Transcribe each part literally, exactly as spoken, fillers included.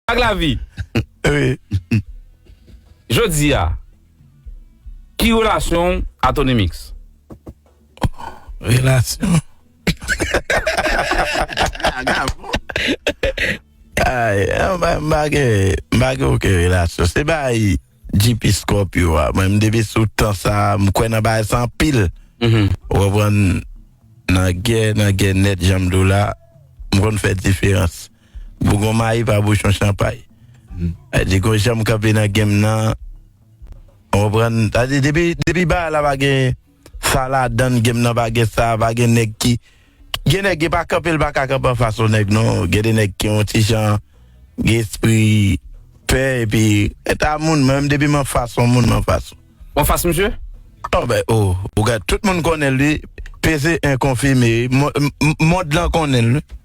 Vag Lavi. Wi. Jodi a, ki relasyon w a Tony Mix? Relasyon. Ay, m pa, m pa gen, m pa gen okenn relasyon. Se bay G P Scorpio a. Mwen, m depi sou tan sa, m kwè nan bagay sa anpil. Ou konprann? Nan gè, nan gè nèt, jan m di w la, m konn fè diferans. Bougon mayi pa bouchon chanpay. Sa di gon jan m kanpe nan game nan, ou konprann? Sa di depi, depi bagay la pa gen sa ladann, game nan pa gen sa, pa gen nèg ki, gen nèg ki pa kanpe, l pa ka kanpe anfas yon nèg non. Gen de nèg ki yon ti jan, gen espri pè, epi eta moun, mwen menm depi m anfas yon moun, m anfas ou. Ou anfas misye? Oh, ben, oh, ou gad, tout moun konnen l, wi. P C en konfime, wi. Mo-, m-, m-, mond lan konnen l, wi.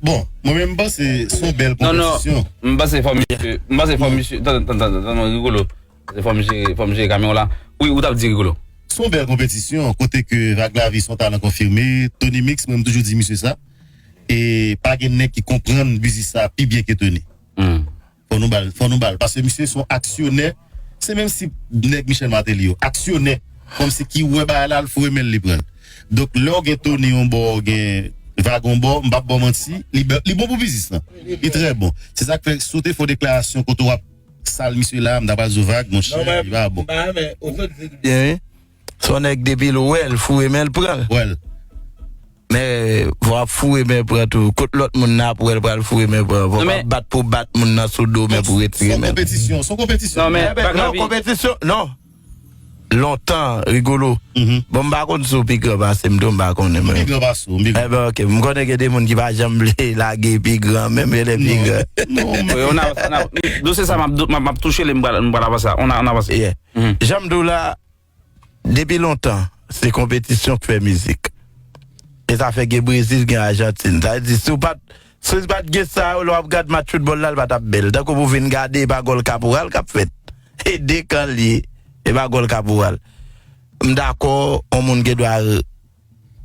Bon, mwen menm m panse se yon bèl konpetisyon. M panse fò misye, m panse fò misye, tann, tann, tann, tann, Rigolo. Se fò misye, fò misye kamyon la. Wi, ou t ap di Rigolo. Se yon bèl konpetisyon, kote ke Vag Lavi se yon talan konfime, Tony Mix, mwen m toujou di misye sa. E pa gen nèg ki konprann biznis sa pi byen ke Tony. Fò nou ba l, fò nou ba l. Paske misye se yon aksyonè. Se menm si nèg Michel Martelly yo, aksyonè, kòmsi ki wè bagay la, l foure men l, li pran l. Donk, lè w gen Tony yon bò, w gen Vag yon bò, m p ap ba w manti, li bè-, li bon pou biznis lan. Li trè bon. Se sa k fè, si w te fè yon deklarasyon kote w ap sal misye la, m ta pral di w Vag, monchè, li pa bon. Byen, wi. Se yon nèg depi l wè l, foure men l pran l. Wè l. Men, fò w ap foure men pran tou. Kot lòt moun nan ap wè l pral foure men pran? Fò w pa bat pou bat moun nan sou do, men pou retire men. Se yon konpetisyon, se yon konpetisyon. Non, men, Vag Lavi. Non, konpetisyon, non. Lontan, Rigolo. Bon, m pa konn si w pi gran pase m tou, m pa konnen, men. M pi gran pase w, m pi gran. Enben, ok. M konnen gen de moun ki pa janm vle lage pi gran, menm yo lè pi gran. Non, non. Wi, on a, on a, dosye sa, m ap, m ap, m ap touche li, m pral, m pral avanse la. On a, on avanse. Yeah. Jan m di w la, depi lontan, se konpetisyon k fè mizik. E sa fè gen Brezil, gen Ajantin. Sa vle di, si w pa t, si w pa t gen sa yo, lè w ap gad match foutbòl la, l pa t ap bèl. Tankou pou w vin gade, e pa gòl kaporal k ap fèt. E de kan l ye, e pa gòl kaporal. M dakò, yon moun gen dwa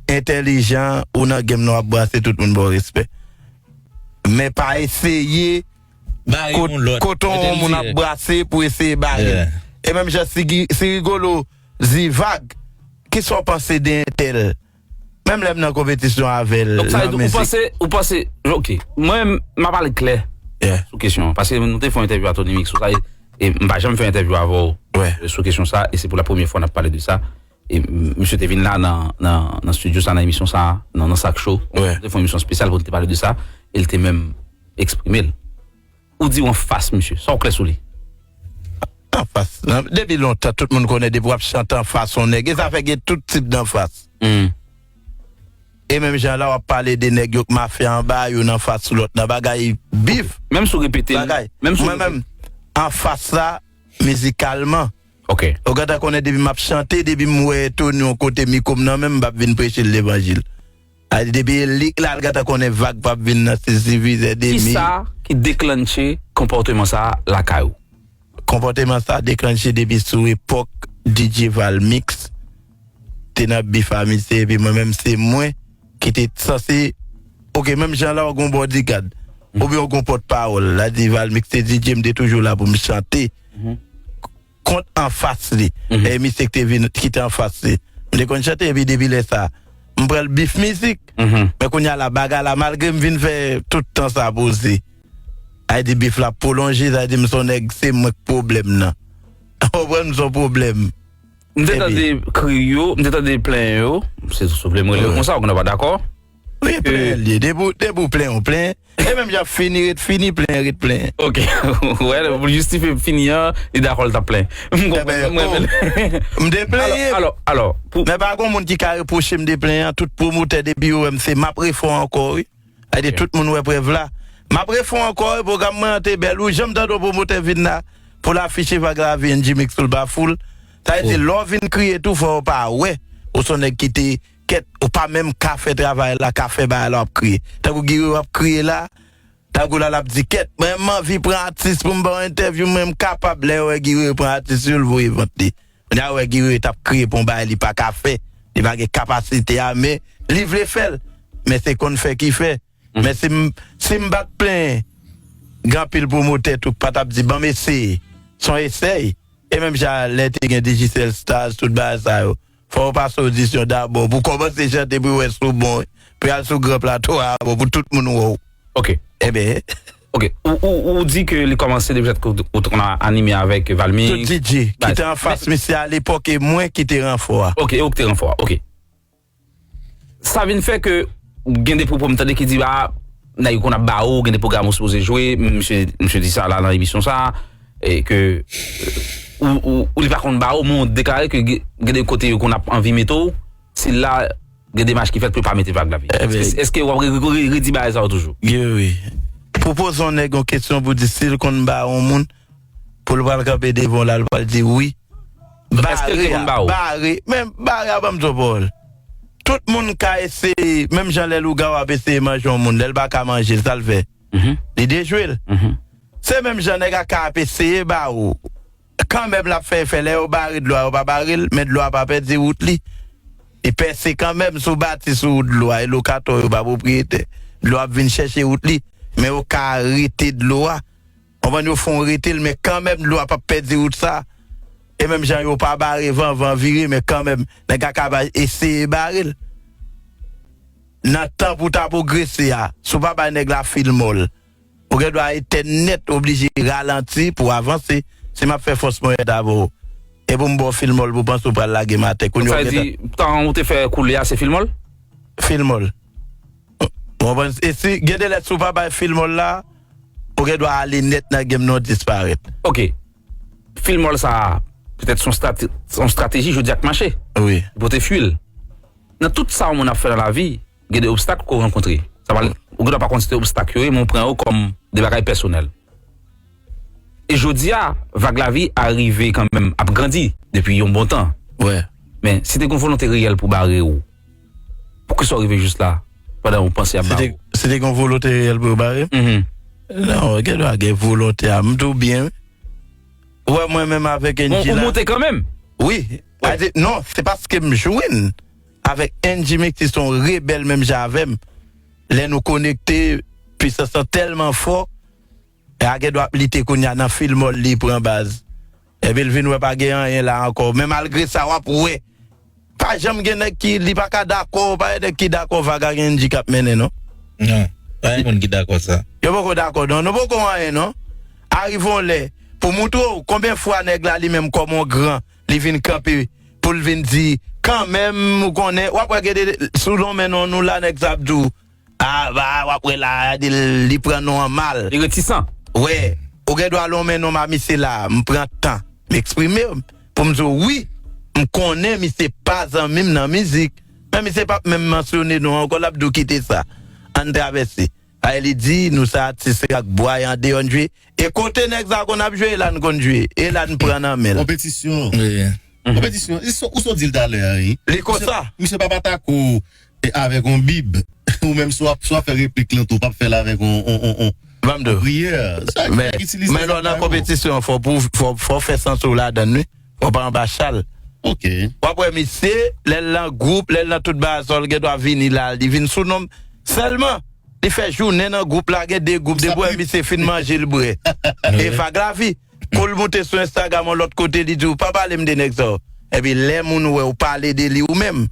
entèlijan, ou nan game nan w ap brase, tout moun ba w respè. Men pa eseye kote yon moun ap brase pou eseye bare l. E menm jan si, si Rigolo di Vag, kisa w panse de entèl? Menm lè m nan konpetisyon avè l. Donk, sa vle di, ou panse, ou panse, ok, mwen, m ap pale klè sou kesyon an, paske nou te fè yon entèvyou a Tony Mix sou sa, e, e m pa janm fè entèvyou avè w sou kesyon sa, e se pou la premyè fwa n ap pale de sa. E m-, misye te vin la nan, nan, nan estidyo sa, nan emisyon sa, nan, nan Sak Show. Nou te fè yon emisyon espesyal pou nou te pale de sa, e l te menm eksprime l. Ou di w anfas misye, sa w kwè sou li? Anfas. Depi lontan, tout moun konnen depi w ap chante anfas yon nèg, e sa fè gen tout tip danfas. E menm jan la w ap pale de nèg yo k mafya anba, youn anfas lòt nan bagay bif. Menm si w repete l, menm si w repete l. Mwen menm, anfas la, mizikalman. Ok. Ou gentan konnen depi m ap chante, depi m wè Tony yon kote mikwo m nan men m, m p ap vin preche l levanjil. A, depi lik la, l gentan konnen Vag p ap vin nan sezi vizè demi. Kisa ki deklanche konpòteman sa a lakay ou? Konpòteman sa a deklanche depi sou epòk D J Valmix te nan bif a misye, epi mwen menm se mwen ki te sanse, ok, menm jan la w gon bodyguard, oubyen w gon pòtpawòl, la di Valmix se D J, m te toujou la pou m chante kont anfas li. E misye ki te vin, ki te anfas li. M te konn chante, epi depi lè sa, m pran l bif mizik. Men kounye a la, bagay la, malgre m vin fè tout tan sa poze, sa vle di bif la ap pwolonje, sa vle di m se yon nèg, se mwen k pwoblèm nan. Ou konprann, m se yon pwoblèm. M te tande kri yo, m te tande plenyen yo, se souple m rele yo konsa, ou konn pa dakò? Wi, plenyen l ye. Depi w, depi w plenyen, w plenyen. E menm jan fini ret fini, plenyen ret plenyen. Ok. Wè, pou l jistifye fini an, li dakò l t ap plenyen. M konprann, m renmen l. M te plenyen. Alò, alò, alò, pou... Men pa gon moun ki ka repwoche m de plenyen an, tout pwomotè depi yo wè m se m ap refè w ankò, wi. Sa vle di tout moun wè prèv la. M ap refè w ankò, wi, pwogram mwen an te bèl, wi, janm tande yon pwomotè vin la pou l afiche Vag Lavi N G Mix pou l pa fou l. Sa vle di lè w vin kriye tou, fò yo pa wè ou se yon nèg ki te kèt, ou pa menm ka fè travay la, ka fè bagay la, w ap kriye. Tankou Guy Wewe ap kriye la, tankou la, l ap di, kèt, mwen, m anvi pran atis pou m ba w entèvyou, mwen, m kapab. Lè yo wè Guy Wewe pran atis yo, l voye vant li. Kounye a, wè Guy Wewe t ap kriye pou yon bagay li pa ka fè, li pa gen kapasite a, men li vle fè l. Men se konn fè ki fè. Men si m, si m pa t plenyen, gen anpil pwomotè tou k pa t ap di, "Ban m eseye." Se yon esèy. E menm jan lè te gen Digicel Stars, tout bagay sa yo. Fò w pase odisyon dabò pou w kòmanse chante pou yo wè si w bon. Pou y al sou gran plato a, bon, pou tout moun wè w. Ok. Enben. Ok. Ou, ou, ou di ke li kòmanse depi lè ke w, ou te konn anime avèk Valmix. Tout D J ki te anfas misye alepòk e mwen ki te ranfò a. Ok, e ou ki te ranfò a. Ok. Sa vin fè ke gen de pwopo m tande ki di, a, nèg yo konn ap ba ou, gen de pwogram ou sipoze jwe, misye, misye di sa la nan emisyon sa, e ke, e, ou, ou, ou li pa konn ba ou, men w deklare ke gen, gen de kote yo konn ap anvi mete w, se la gen demach ki fèt pou yo pa mete Vag Lavi. Enben, èske, èske w ap re-, re-, re-, redi bagay sa yo toujou? Wi, wi. Pwopoze yon nèg yon kesyon pou di si l konn ba yon moun, pou l pral kanpe devan w la, l pral di wi. Èske l te konn ba ou? Bare, men bare a ban m di w pawòl. Tout moun ka eseye, menm jan lè lougawou ap eseye manje yon moun, lè l pa ka manje l, sa l fè? Mhm. Li dejwe l. Mhm. Se menm jan nèg a ka ap eseye ba ou. Kanmenm l ap fè efè, lè yo bare dlo a, yo pa bare l, men dlo a pa pèdi wout li. Li pèse kanmenm, si w bati sou wout dlo a, e lokatè w yo pa pwopriyetè. Dlo a ap vin chèche wout li, men yo ka arete dlo a. Konprann, yo fè w rete l, men kanmenm dlo a p ap pèdi wout sa. E menm jan yo pa bare van, van vire, men kanmenm, nèg la ka eseye bare l. Nan tan pou w ta pwogrese a, si w pa bay nèg la fil mòl, ou gen dwa etèn nèt, oblije ralanti pou w avanse. Si m ap fè fòs mwen avè w, e pou m ba w fil mòl pou w panse w pral lage m atè, kounye a w gentan. Sa vle di, tan ou te fè koule a, se fil mòl? Fil mòl. Ou konprann? E si, gen de lè, si w pa bay fil mòl la, ou gen dwa ale nèt nan game nan, w disparèt. Ok. Fil mòl sa a, petèt se yon strate-, se yon estrateji jodi a k mache. Wi. Pou te fui l. Nan tout sa yon moun ap fè nan lavi, gen de obstak ke w rankontre. Sa va, ou gen dwa pa konn si se obstak yo ye, men w pran yo kòm de bagay pèsonèl. E jodi a, Vag Lavi a rive kanmenm ap grandi depi yon bon tan. Wi. Men, si te gen yon volonte reyèl pou bare w, poukisa w rive jis la, pandan w panse ap bare w? Si te gen yon volonte reyèl pou yo bare m? Mhm. Non, gen dwa gen volonte a. M di w byen, wi. Ou wè mwen menm avèk Angie la. Ou monte kanmenm? Wi. Wi. Adi, non, se paske m jwenn avèk Angie Mix, se yon rebèl menm jan avè m. Lè nou konekte, pwisans lan tèlman fò, e a gen dwa ap lite kounye a nan fil mòl li pran baz. Epi l vin wè pa gen anyen la ankò. Men malgre sa, w ap wè. Pa janm gen nèg ki, li pa ka dakò, pa gen nèg ki dakò Vag ak Angie k ap mennen, non. Non, pa gen moun ki dakò sa. Yo poko dakò, non. Nou poko anyen, non. Arive yon lè, pou moutre w konbyen fwa nèg la li menm kòm yon gran, li vin kanpe, pou l vin di, kanmenm, ou konnen, w ap wè gen de, sou lonmen non nou la, nèg sa ap di w, a, ba, w ap wè la, di l, li pran non an mal. Li retisan. Wi, ou gen dwa lonmen non m a misye la, m pran tan, m eksprime m, pou m di w wi, m konnen misye pa zanmi m nan mizik. Men misye p ap menm mansyone non ankò, l ap di w kite sa. Ann travèse. Ay, li di, nou se atis rap bwa e andeyò n jwe. E kote nèg sa konn ap jwe, e la n konn jwe. E la n pran nan men l. Konpetisyon. Wi. Mhm. Konpetisyon. Ou so di l talè a, wi. Li konsa. Misye, misye p ap atake w, e, avèk yon bib. Ou menm si w ap, si w ap fè replik lan tou, w p ap fè l avèk yon, yon, yon, yon, yon priyè. Sa, men, nèg itilize men lè w nan konpetisyon, fò pou, fò, fò w fè sans ou ladann, wi. Fò w pa anba chal. Ok. W ap wè misye, lè l nan gwoup, lè l nan tout bagay sa yo, l gen dwa vini la, li vin sou non m. Sèlman, li fè jounen nan gwoup la, gen de gwoup, depi w wè misye fin manje, l bwè. E Vag Lavi. Kou l moute sou Instagram yon lòt kote, li di w, pa pale m de nèg sa yo. Epi lè moun wè w pale de li ou menm,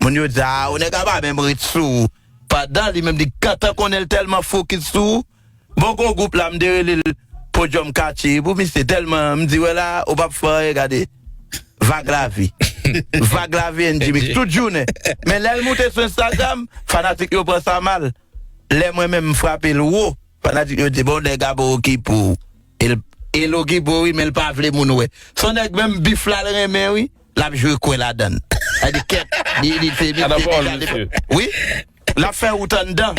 moun yo di, a, ou nèg la pa menm ret sou ou. Pandan li menm li gentan konnen l tèlman fokis sou ou. Bon, gon gwoup la, m te rele l Podium Katye pou misye tèlman, m di, wè la, ou p ap fè anyen, gade. Vag Lavi. Vag Lavi, N G Mix, tout jounen. Men lè l moute sou Instagram, fanatik yo pran sa mal. Lè mwen menm m frape l wo, fanatik yo di, bon, nèg la pa okipe w. E l, e l okipe w, wi, men l pa vle moun wè. Se yon nèg menm bif la l renmen, wi. L ap jwe kwè ladann. Sa di kèt, li, li se misye deja. Wi, l ap fè wout anndan.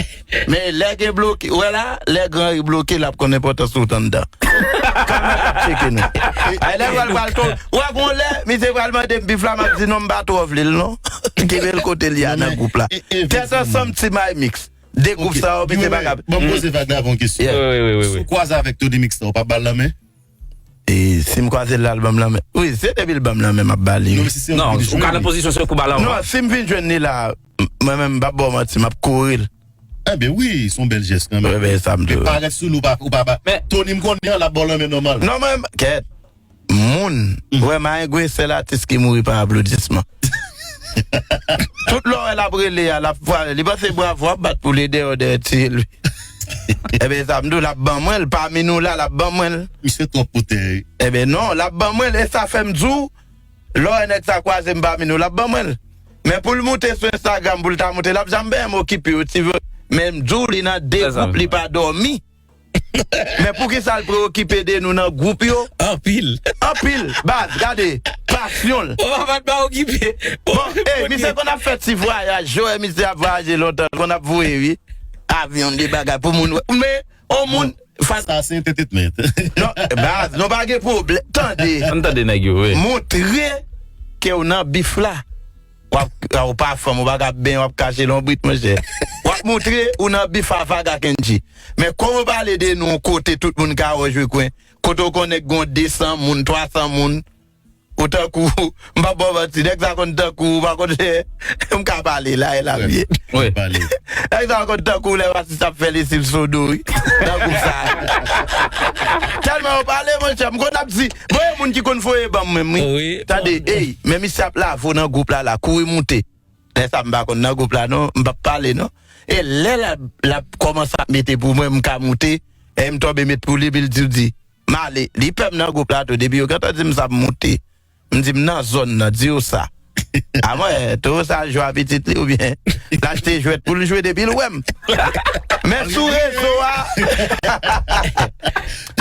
Men lè gen bloke, wè la, lè Gran Ri bloke, l ap konn enpòtans wout anndan. Kamera ap tcheke nou. E lè pral pral tou, wè gon lè, misye pral mande m bif la, m ap di non, m pa twò vle l non. Kenbe l kote l ye a nan gwoup la. Tèt ansanm, Team I-Mix. De gwoup sa yo, misye pa ka. Bon, m poze Vag Lavi yon kesyon. Yeah. Wi, wi, wi, wi. Si w kwaze avèk Tony Mix la, ou p ap ba l lanmen? E si m kwaze l la, l ban m lanmen. Wi, se depi l ban m lanmen, m ap ba li, wi. Non, si se yon... Non, ou ka nan pozisyon se pou ba l anvan. Non, si m vin jwenn li la, m-, mwen menm, m p ap ba w manti, m ap kouri l. Enben wi, se yon bèl jès kanmenm. Wi, men sa m di w. Parèt sou li, ou pa, ou pa ba. Men Tony, m konnen l ap ba w lanmen nòmal. Non, men, kèt. Moun, vrèman, Marengue, sèl atis ki mouri pa aplodisman. Tout lè w wè l ap rele a, l ap vwale, li panse bravo ap bat pou li, dèyè, dèyè tiye l. Enben, sa m di w, l ap ban mwen l, pami nou la, l ap ban mwen l. Misye twòp pou tè. Enben, non, l ap ban mwen l, e sa fè m di w, lè w wè nèg sa kwaze m pami nou, l ap ban mwen l. Men pou l moute sou Instagram, pou l ta moute, l ap janm benyen m okipe yo, ti vre. Men m di w, li nan de gwoup, li pa dòmi. Men poukisa l preokipe de nou nan gwoup yo? Anpil. Anpil. Baz, gade, pasyon l. Ou pa pa okipe. Bon, ey, misye konn ap fè ti vwayaj, yo wè misye ap vwayaje lontan, konn ap voye, wi. Avyon, de bagay pou moun wè. Men, on moun, sa se entertainment. Non, baz, nou pa gen pwoblèm. Tande. Ann tande nèg yo, wi. Montre ke w nan bif la. W ap, w pa fanm, ou pa ka benyen, w ap kache lonbrit, monchè. W ap montre ou nan bif avè Kendji. Men kòman w pale de nou yon kote tout moun ka wè w jwe kwen? Kote w konnen gen de san moun, twa san moun. Ou tankou, m p ap ba w manti, nèg sa konn tankou, ou pa konn, m ka pale la, e la m ye. Wi. Nèg sa konn tankou lè Masis ap fè lesiv sodo, wi. Nan gwoup sa. Tèlman yo pale, monchè, m konn ap di, bon, e moun ki konn voye ban m menm, wi. Wi. Tande, ey, men misye ap lave w nan gwoup la, la, kouri moute. Lè sa m pa konn nan gwoup la non, m p ap pale non. E lè l ap, l ap kòmanse ap mete pou mwen, m ka moute, e m tonbe met pou li, epi l di, di, m ale. Li pè m nan gwoup la tou, depi yo gentan di m sa, m moute. M di, m nan zòn nan, di yo sa. A mwen, Toro sa al jwe a pitit li oubyen l achte jwèt pou l jwe depi l wè m. Men sou rezo a,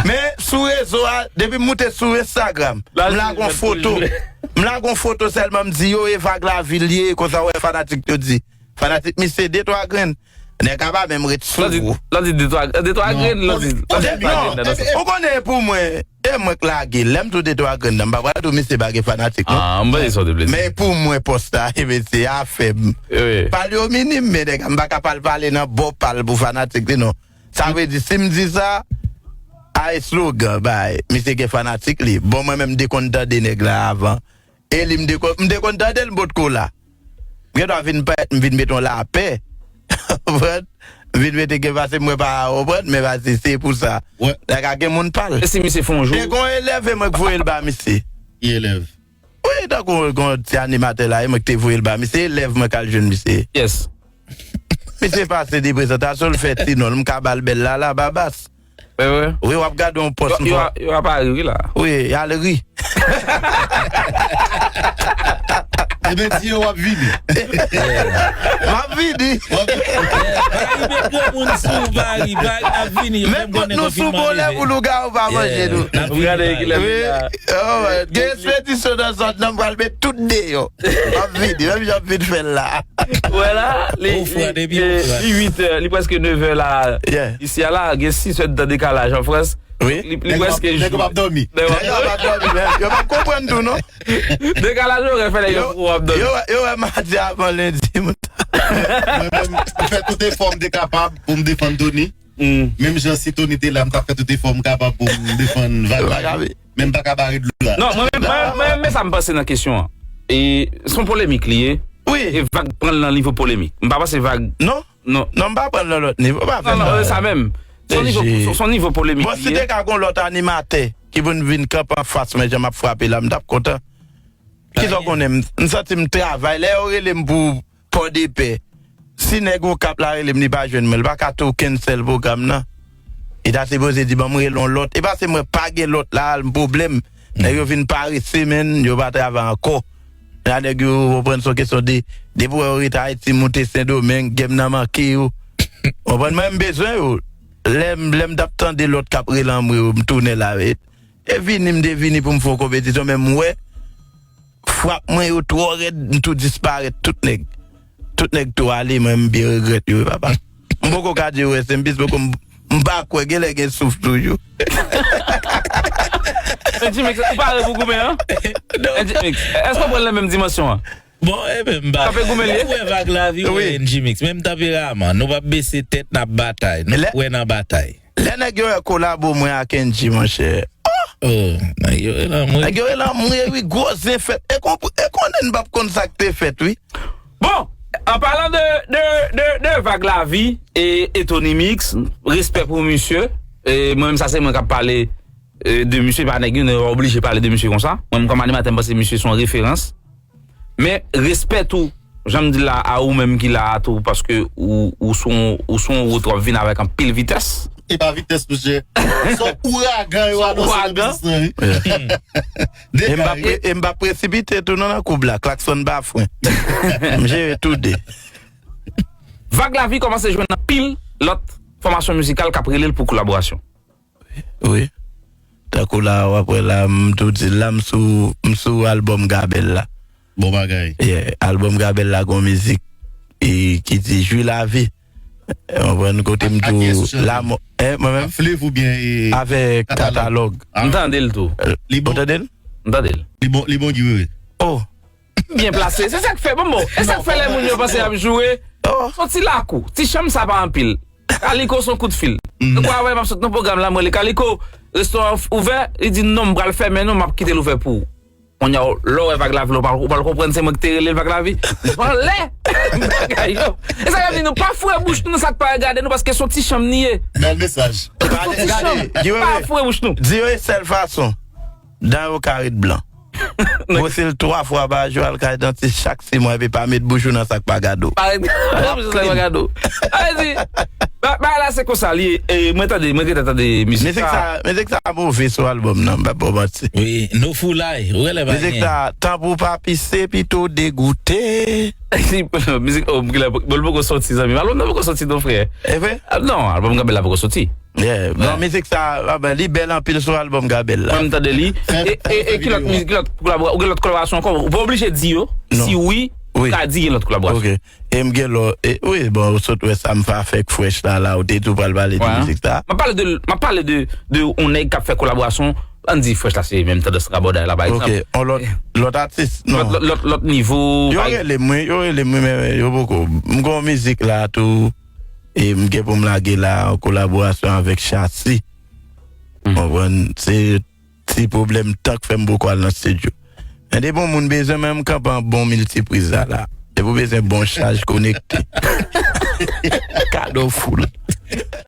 men sou rezo a, depi m moute sou Instagram, m lage yon foto. M lage yon foto sèlman, m di yo e vag lavi l ye, konsa w wè fanatik yo di. Fanatik misye de twa grenn. Nèg la pa menm ret sou ou. L ap di de twa, de twa grenn, l ap di, l ap di de twa grenn nan sa. Ou konnen pou mwen, e mwen k lage l. Lè m di w de twa grenn nan, m pa pral di w misye pa gen fanatik non. Ah, m pa di sa w te vle di. Men pou mwen pòs la, e mesye afè m. Wi. Pale yo minim, men nèg, m pa ka pale, pale nan bò pale pou fanatik li non. Sa vle di, si m di sa, a eslogan, bay, misye gen fanatik li. Bon, mwen menm m te konn tande nèg la avan. E li m te konn, m te konn tande l, m potko la. M gen dwa vin parèt, m vin met yon lapè. Konprann? M vin mete gen pase mwen pa konprann, men pase se pou sa. Nèg la gen moun pa l. E si misye fè yon jou? E gen yon elèv e mwen k voye l ba misye. Ki elèv? Wi, tankou yon ti animatè la, e mwen ki te voye l ba misye, elèv mwen k al jwenn misye. Yes. Misye pase de prezantasyon, l fè ti non l, m ka ba l bèl la, la, Babas. Wi, w ap gade yon pòs. Yo, yo, yo ap ri, wi, la. Wi, y al ri. Ebyen, di yo w ap vini. M ap vini. W ap vini. Pari met gwo moun sou, Pari, Pari ap vini. Met kont nou sou bon lè pou lougawou pa manje nou. N ap gade ki lè. Gen ekspedisyon nan zòn nan, m pral met tout deyò. M ap vini, menm jan m vin fè l la. Ou wè la, li, li, li uit è, li prèske nevè la. Isi a la, gen sis èdtan dekalaj an Frans. Wi. Li, li prèske jou. Nèg yo p ap dòmi. Nèg yo p ap dòmi, men yo p ap konprann tou, non. Dekalaj orè fè nèg yo p ap dòmi. Yo, yo wè madi avan lendi, m ta. Mwen menm, m fè tout efò m te kapab pou m defann Tony. Menm jan si Tony te la, m t ap fè tout efò m kapab pou m defann Vag la. Men m pa ka bare dlo la. Non, mwen menm, mwen, mwen menm, men sa m panse nan kesyon an. E se yon polemik li ye. Wi. E Vag pran l nan nivo polemik. M pa panse Vag. Non. Non. Non, m pa pran l nan lòt nivo. Pa fè sa. Non, non, sa menm. Se yon nivo, se yon nivo polemik li ye. Bon, si te ka gon lòt animatè ki pou n vin kanpe anfas mwen, jan m ap frape la, m t ap kontan. Kisa w konnen m, m santi m travay. Lè yo rele m pou Pòdepè, si nèg Okap la rele m, li pa jwenn mwen, li pa ka tou okenn sèl pwogram nan. Li ta sipoze di, "Ban m rele yon lòt." E pa se mwen pa gen lòt la, al m pwoblèm. Nèg yo vin parese, menn, yo pa travay ankò. La, nèg yo, w konprann, se yon kesyon de, depi w wè yo rete Ayiti, moute Sendomeng, gèm nan manke yo. W konprann, mwen, m bezwen yo. Lè m, lè m t ap tande lòt k ap rele anmwe yo, m tounen la, e, e vini, m te vini pou m fè yon konpetisyon, men m wè, frap mwen yo twò rèd, m tou disparèt, tout nèg. Tout nèg tou ale, mwen m byen regrèt yo, wi, papa. M poko ka di yo rest in peace, poko m, m pa kwè, genlè gen souf toujou. N G Mix, ou pare pou goumen an? Non. N G Mix, èske w pran l nan menm dimansyon an? Bon, e menm ba. Kanpe goumen li ye? Ou wè Vag Lavi, ou wè N G Mix. Menm tanperaman, nou p ap bese tèt, n ap batay. Nou kwè nan batay. Lè nèg yo wè kolabo mwen ak N G, monchè. Oh! Oh, nèg yo rele anmwe. Nèg yo rele anmwe, wi, gwo zen fèt. E konp-, e konnen n p ap konn sa k te fèt, wi. Bon, An palan de, de, de, de Vag Lavi e, e Tony Mix, respè pou misye. E mwen menm, sa se mwen k ap pale, e, de misye, pa nèg yo, nou oblije pale de misye konsa. Mwen menm, kòm animatè, m panse misye se yon referans. Men, respè tou, jan m di la, a ou menm ki la a tou, paske ou, ou sou, ou sou yon wout, w ap vin avèk anpil vitès. E pa vitès, mesye. Se yon ouragan yo anonse nan biznis lan, wi. E m pa pre- e m pa presipite tou non nan koub la. Klakson pa fren. M jere tou de. Vag Lavi kòmanse jwenn anpil lòt fòmasyon mizikal k ap rele l pou kolaborasyon. Wi. Tankou la, w ap wè la, m tou di la, m sou, m sou albòm Gabèl la. Bon bagay. Yeah, albòm Gabèl la gon mizik e, ki di Jwi lavi. Ou konprann kote m tou la mò. Hein, mwen menm? Fliv oubyen e, avèk katalòg. Katalòg. M tande l tou. Ou tande l? M tande l. Li bon, li bon, Guy Wewe. Oh. Byen plase. Se sa k fè, bon, bon. E sa k fè lè moun yo panse y ap joure. Oh. Se yon ti lakou. Ti chanm sa pa anpil. Kaliko se yon kout fil. Mwen kwè avè m ap sot nan pwogram la, mwen rele Kaliko, restoran ouvè, li di non, m pral fèmen non, m ap kite l ouvè pou ou. Kounye a, lè w wè Vag Lavi la, ou pral, ou pral konprann se mwen ki te rele l Vag Lavi. Anlè bagay yo. E sa k ap di nou, pa foure bouch nou nan sa k pa regade nou, paske se yon ti chanm ni ye. Bèl mesaj. Se yon ti chanm. Pa foure bouch nou. Di yo yon sèl fason dan yo ka ret blan. Bwose l twa fwa pa jou, al kay dantis chak sis mwa, epi pa met bouch ou nan sa k pa gade w. Pa met bouch ou nan sa k pa gade w. Sa vle di, ba- bagay la se konsa li ye. E, mwen tande, mwen gentan tande mizik sa. Mizik sa, mizik sa move sou albòm nan, m p ap ba w manti. Wi, No Foulay, ou genlè pa gen. Mizik sa, Tan pou pa pise, pito degoute. Mizik, oh, m genlè, bon, l poko soti, zanmi m. Albòm nan poko soti non, frè. E vre? Ah, non, albòm Gabèl la poko soti. Yeah. Bon, mizik sa, ah ben, li bèl anpil sou albòm Gabèl la. Mwen m tande li. E, e, e ki lòt mizik, ki lòt kolabora-, ou gen lòt kolaborasyon ankò? Ou pa oblije di yo. Si wi, ou ka di gen lòt kolaborasyon. Ok. E m gen lò, e, wi, bon, ou sot wè sa m fè avèk Fresh la, la, ou te tou pral pale de mizik sa. M ap pale de, m ap pale de, de yon nèg k ap fè kolaborasyon, ann di Fresh la, se menm tandans rabòday la, pa egzanp. Ok, yon lòt, lòt atis, non. Lòt, lòt, lòt, lòt nivo. Yo rele m, wi, yo rele m, wi, men yo poko. M gen yon mizik la tou, e m gen pou m lage la, an kolaborasyon avèk Chasi. Konprann? Se ti pwoblèm tan k fè m poko al nan estidyo. Men depi yon moun bezwen, men m kanpe an bon miltipriz la, la. Depi w bezwen bon chaj konekte. Kado full.